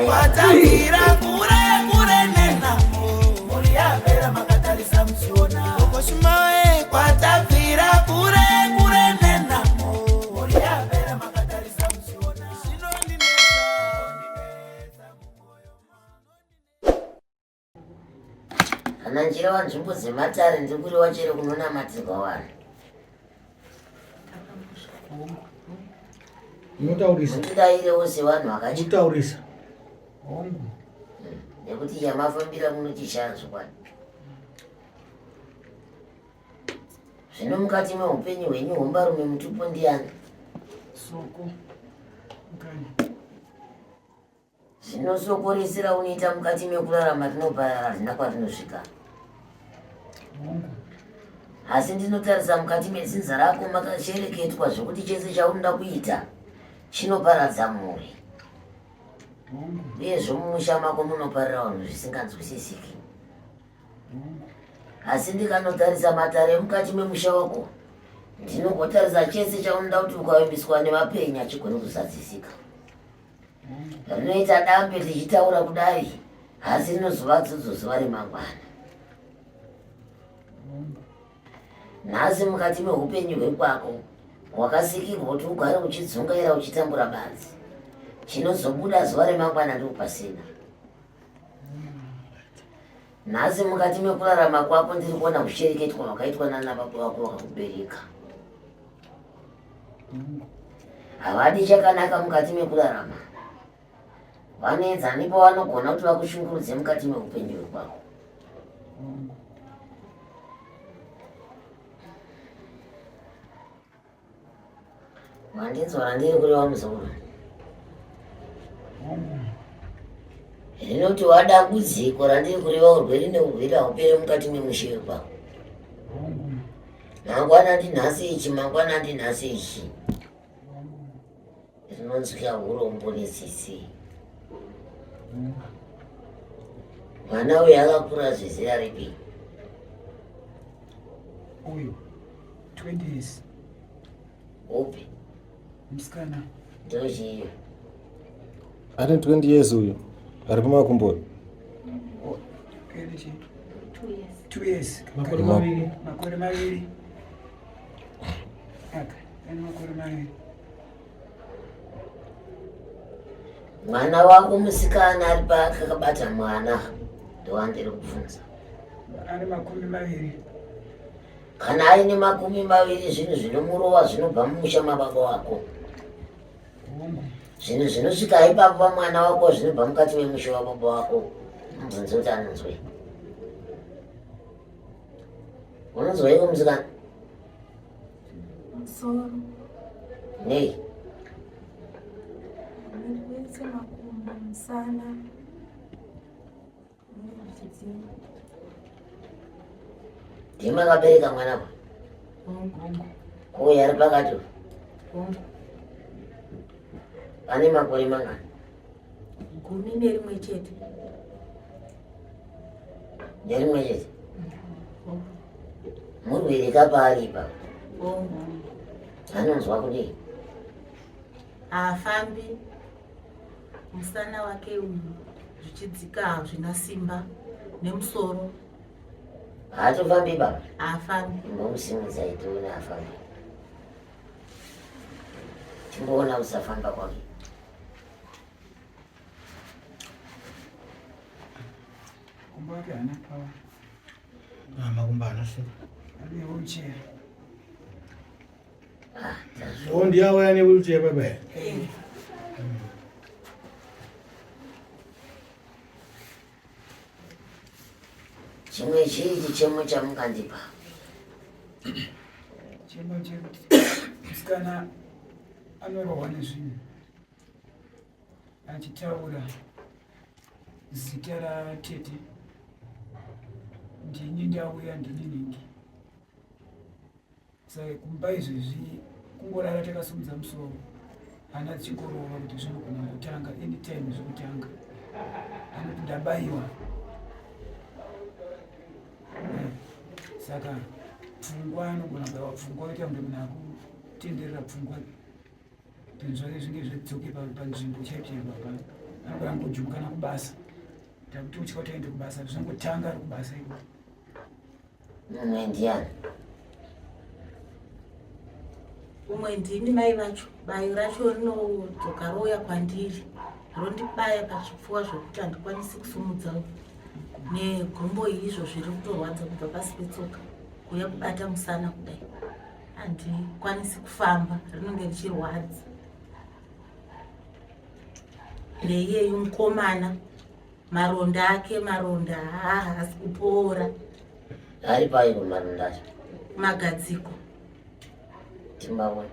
Kwatangira kure kure nenhamo, mhuri yapera makatarisa muchiona. Kokoshumawe kwatabvira kure kure nenhamo, mhuri yapera makatarisa muchiona. Zvinondinetsa mumwoyo. Kana ndichireva nzvimbo dzematare ndiri kureva chero kunonamatirwa vanhu. Unotaurisa. Mundidairewo sevanhu vakachi. Unotaurisa. Hongu. Nekuti chamafambira muno chishaya zvokwadi. Zvino mukati meupenyu hwenyu hombarume mutupo ndiani? Soko. Mukanya. Zvino soko rese raunoita mukati mekurarama rinoparara harina kwarinosvika. Asi ndinotarisa mukati medzinza rako makashereketwa zvekuti chese chaunoda kuita chinoparadza mhuri. Uyezve mumusha mako munoparira vanhu zvisinganzwisisiki. Asi ndikanotarisa matare emukati memusha wako ndinogotarisa chese chaunoda kuti ukavimbiswa nevapenyu hachigoni kuzadzisika. Rinoita dambe tichitaura kudai, asi rinozova dzodzo zuva remangwana. Nhasi mukati meupenyu hwekwako wakasikirwa kuti ugare uchidzungaira uchitambura badzi. Chinozobuda zuva remangwana ndopasina. Nhasi mukati mekurarama kwako ndiri kuona kushereketwa kwakaitwa nana baba vako vakakubereka. Havadi chakanaka mukati mekurarama. Vanoedza nepo vanogona kuti vakushungurudze mukati meupenyu hwako. Wandinzwa randiri kureva muzukuru? Rinoti wadambudziko randiri kureva urwere neurwere haupere mukati memushe wekwako. Mangwana ndinhasi ichi, mangwana ndinhasi ichi. Rinonzwika urombo netsitsi. Mwana uyu akakura zvezera ripi? Uyu 20 years. Upi? Musikana. Ndochiyo. Ane 20 years uyu. Ari pamakumbo. Oh, 2 years. Makore maviri. Makore maviri. Aka, ane makore maviri. Mwana wako musikana ari paakakabata mwana ndowandiri kubvunza. Ane 20. Kana aine 20 zvinhu zvinomurova zvinobva mumusha mababa wako. Zvinhu zvinosvika ipapo pamwana wako zvinobva mukati memusha wababa wako. Mubvunze kuti anonzwei. Unonzweiko musikana? Musoro. Nei? Wese makumbo, musana. Ndimi akabereka mwana pa? Kuuya ari pakati? Ane makore mangani? 11. Nerimwe chete? Murwere kapaari ipapo? Anonzwa kudii? Haafambi. Musana wake uyu zvichidzika hazvina simba nemusoro. Haatofambi baba? Haafambi. Imbomusimudzai tione afambi. Timboona kusafamba kwake. Makumbo ake haana power. Ah, makumbo haana simba. Ane wheelchair. Oh, ndiye auya newheelchair baba. Eh. Chimwe chii chichemo chamungandipa? Chemo chekuti musikana anorohwa nezvinhu achitaura zita ratete ndini ndauya ndini nhingi Saka kumba izvezvi kungorara takasimudza musoro hana dzichingorova kuti zvinogona kutanga anytime zvekutanga anoti ndabayiwa eh, saka pfungwa anogona kubayiwa pfungwa oita kunge munhu akutenderera pfungwa zvinhu zvake zvinge zvidzoke panzvimbo chaipo chaipo hapana. Anogona kungojumuka nakubasa. Takutotya kuti aende kubasa zvinongotanga ari kubasa ikoko. Mumwe ndiani? Umwe ndini mai vacho. Bayo racho rinodzoka rouya kwandiri rondibaya pachipfuwa zvokuti handikwanisi kusumudza negumbo izvo zviri kutorwadza kubva pasi petsoka kuuya kubata musana kudai handikwanisi kufamba rinonge richirwadza neiyeyu mukomana maronda ake maronda haasi kupora. Ari paiko maronda acho? Magadziko. Timbaona.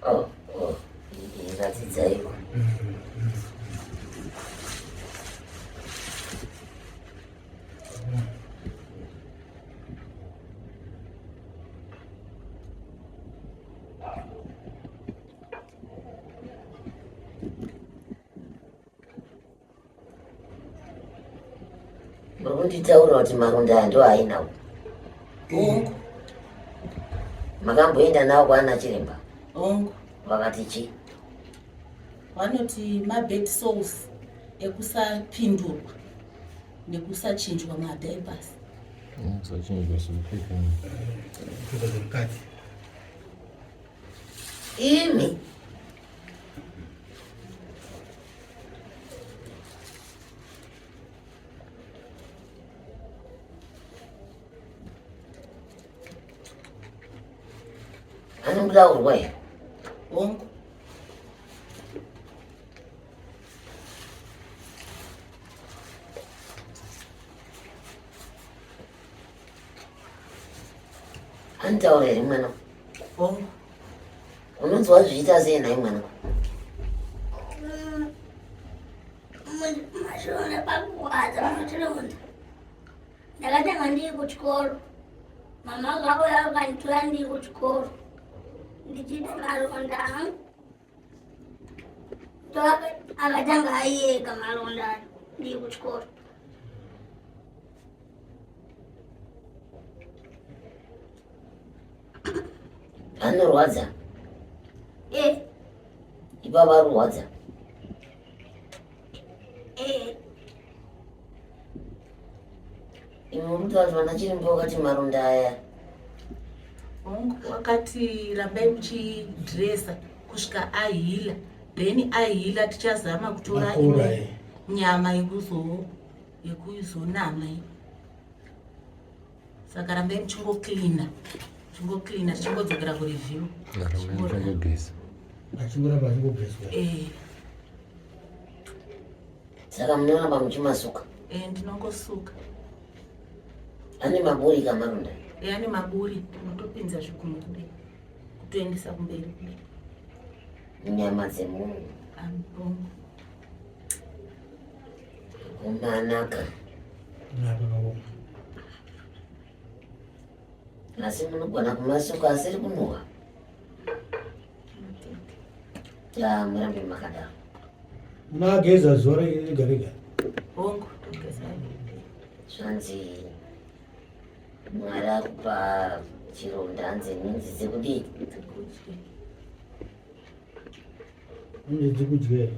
Oh, oh, iratidzaiwo. Muri kunditaura kuti maronda aya ndo ainawo? Hongu. Makamboenda nawo kwaana chiremba? Hongu. Vakati chii? Vanoti mabed souls ekusapindurwa nekusachinjwa madiapers. Kusachinjwa zvekupfeka. Kupfeka zvemukati. Imi Anobuda urwa here? Hongu. Anotaura here mwana? Hongu. Unonzwa zvichiita sei nhai mwana? Mashona pakurwadza muchironda. Ndakatanga ndiri kuchikoro. Mama vakauya vakanditora ndiri kuchikoro. Ndichiita maronda angu. Akatanga aiyeka maronda ayo ndiri kuchikoro. Anorwadza? Eh. Ipapa arurwadza? Eh. Imwe uri kutaura kuti vana chiremba vakati maronda aya. Hongu, wakati rambai muchidressa kusvika ahila then ahila tichazama kutora Akura, imwe eh. nyama yekuzo yekuzonama iyi. Saka rambai muchingocleana muchingocleana tichingodzokera kureview. Achingogeza. Achingoramba achingogezwa. Eh. Saka munoramba muchimasuka? Eh, ndinongosuka. Ane maburi kamaronda? Eh, ane maburi, unotopinza zvigunwe kudai kutoendesa kumberi kudai. Nyama dzemunhu. Amubongo. Kumanaka. Napa kaoma. Asi munogona kumasuka asiri kunuhwa. Ya, murambe makadaro. Munageza zuva rega rega. Hongu, togeza. Zvanzi Mwari akupa chironda hanzi nhunzi dzekudii? Dzekudye. Nhunzi dzekudye here?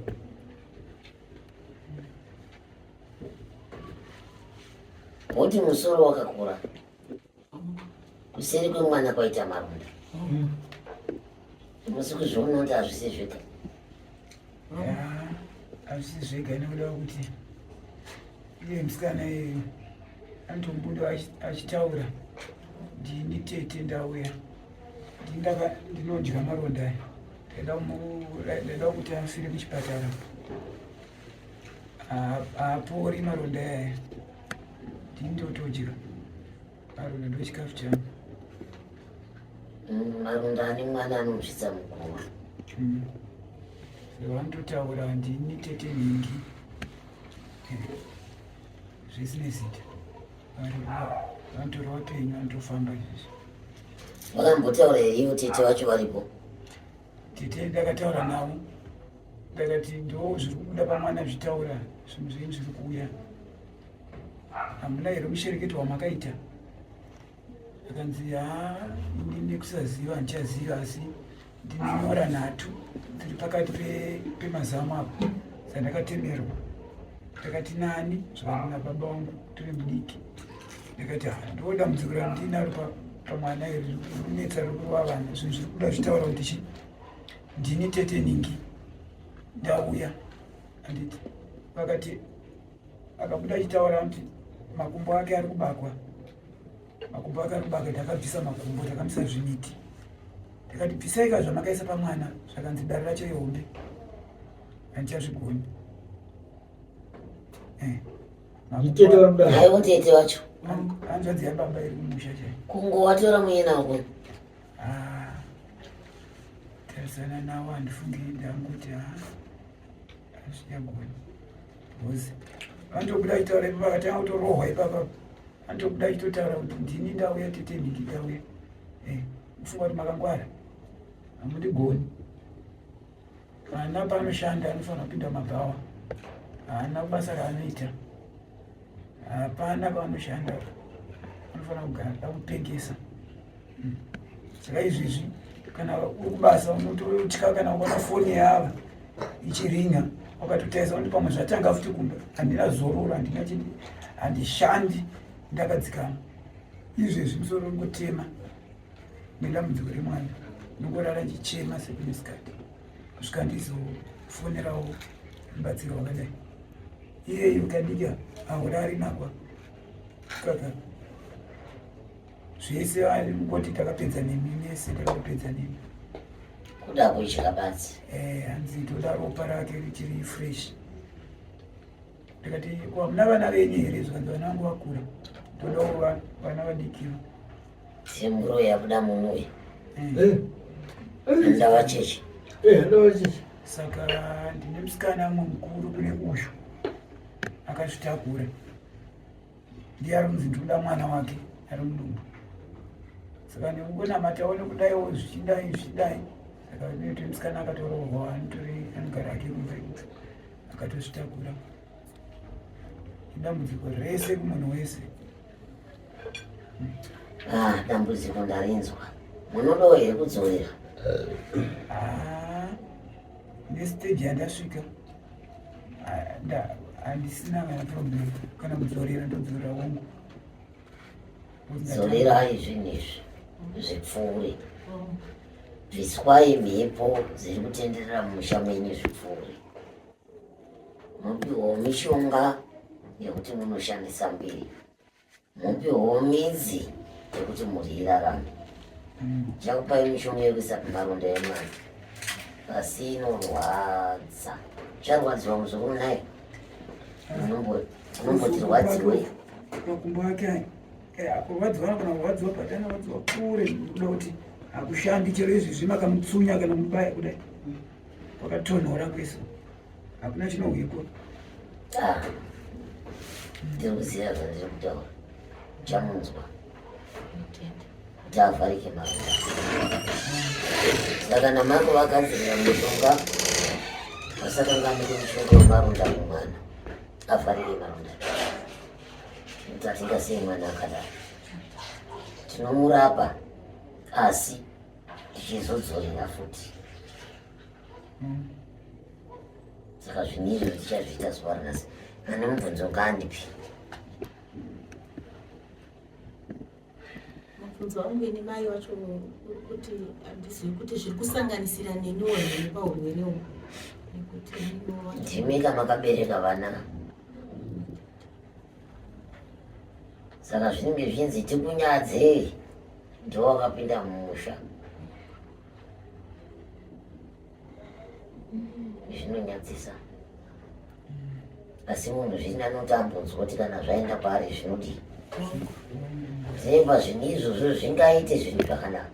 Woti musoro wakakura. Kuseri kwemwana kwaita maronda. Musi kuzviona kuti hazvisi zvega. Hazvisi zvega nekuda kwekuti iye musikana iyeyo anotombuda achitaura ndini tete ndauya ndinodya maronda aya ndaida kuti afire kuchipatara haapori maronda aya ndini ndotodya maronda ndochikafu changu. Maronda ane mwana anomusvitsa mukuru. Saka vanototaura ndini tete nhingi zvisine zita vanotora vapenyu vanotofamba izvizvi. Vakambotaura here ivo tete vacho varipo? Tete ndakataura navo. Ndakati ndo zviri kubuda pamwana zvitaura zvinhu zvenyu zviri kuuya. Hamuna here mushereketo wamakaita? Akanzi haa ini nekusaziva handichaziva asi ndine nyora nhatu dziri pakati pemazamu apo dzandakatemerwa. Ndakati nani zvakanzi nababa vangu tiri mudiki. Ndakati ha ndo dambudziko randinaro pamwana iri riri kunetsa riri kurova vana zvinhu zviri kuda zvitaura kuti chii ndini tete ningi ndauya anditi vakati akabuda achitaura kuti makumbo ake ari kubakwa makumbo ake ari kubakwa takabvisa makumbo takamisa zvimiti ndikati bvisai ka zvamakaisa pamwana zvakanzi dare racho ihombe handichazvigoni eh, Haiwo tete wacho hanzvadzi yababa iri kumusha chai kungowatora muyena wako Ah, tarisana nawo handifungi ndangoti ha hazvichagoni because vanotobuda achitaura ipapa akatanga kutorohwa ipapa anotobuda achitotaura kuti ndini ndauya tete nhingi ndauya eh, mufunga kuti makangwara hamundigoni haana paanoshanda anofanira kupinda mabhawa haana basa raanoita hapana paanoshanda anofanira kugara akupengesa hmm. Saka izvezvi kana uri kubasa unototya kana ukaona foni yava ichiringa wakatotarisa kuti pamwe zvatanga futi kumba handina zororo handina chii handishandi ndakadzikama izvezvi musoro ungotema nedambudziko remwana ndongorara ndichichema sekunesikati kusvika ndizofonerawo rubatsiro wakadai iyeyo kadika haurari nakwa kaka zvese ngoti takapedza nemi mese takapedza nemi kuda kudya badzi eh, hanzi toda ropa rake richiri fresh ndikati ko hamuna vana venyu here zvikanzi vana vangu vakura todawo vana vadikiwa Semuro yabuda munhu uyu. Eh. Ndava chechi. Eh, ndava chechi. Saka ndine musikana mumwe mukuru kune uyu akazvitakura. Ndiye ari kunzi ndikuda mwana wake ari mudumbu. Saka nekungonamatawo nekudaiwo zvichidai zvichidai. Saka ndine musikana akatoroorwa anotori anogara ake kumba akatozvitakura. Dambudziko rese kumunhu wese. Ah, dambudziko ndarinzwa. Munodawo here kudzorera? Ah, nestage yandasvika ah, handisina kana problem kana kudzorera ndodzorera wangu. Dzorerai zvinhu izvi zvipfuure. Bviswai mhepo dziri kutenderera mumusha menyu zvipfuure. Mupiwo mishonga yekuti munoshandisa mbiri. Mupiwo midzi yekuti mhuri irarame. Chakupai mishonga yekuisa pamaronda emwana. Asi inorwadza. Charwadziwa muzukuru naye. Unombotirwadziwe. Makumbo ake aya. Eh, kurwadziwa anogona kurwadziwa but anorwadziwa kure kuda kuti hakushandi chero izvi zvimakamutsunya kana mubaya kudai. Kwakatonhora kwese. Hakuna chinohwikwa. Ah. Ndiri kuziva zvandiri kutaura. Chamunzwa. Kuti avharike maronda. Saka namako vagadzirira mushonga vasakanganike mushonga wemaronda mumwana. Avharike maronda. Kuti atingasei mwana akadaro. Tinomurapa asi tichizodzorera futi. Saka zvinhu izvo tichazviita zuva ranhasi. Ane mubvunzo ngaandipi. Mubvunzo wangu ini mai wacho uri kuti handizivi kuti zviri kusanganisira neniwo here paurwere uhu nekuti neniwo wacho Ndimika makabereka vana. Saka zvinenge zvinzi tikunyadzei ndowakapinda mumusha. Zvinonyadzisa. Asi munhu zvini anotambunzwa kuti kana zvaenda kwaari zvinodii. Zemba zvinhu izvozvo zvingaite zvinhu zvakanaka.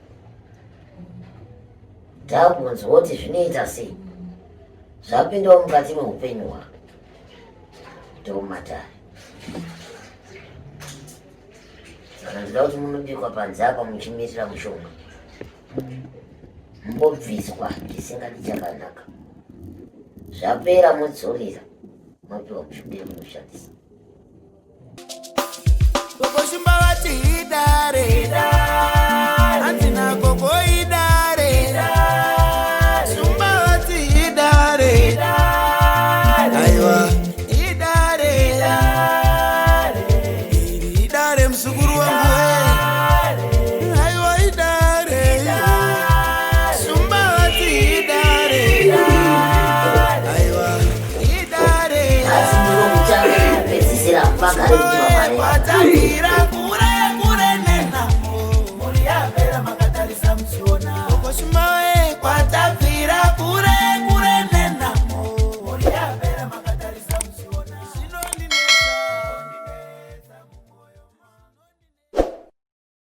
Takunzwa kuti zvinoita sei. Zvapindawo mukati meupenyu hwako. Ndomatare. Saka ndinoda kuti munobikwa panze apa muchimirira mushonga. Mumbobviswa zvisingadi chakanaka. Zvapera modzorera mapiwa mushonga yemunoshandisa. Gogo Shumba vati idare, hanzi nagogo idare, Shumba vati idare, aiwa idare, iri idare muzukuru wangu we, aiwa idare, Shumba vati idare, aiwa idare. Asi ndiro kutanga nekupedzisira vagare kuti vamwari. Kwatabvira.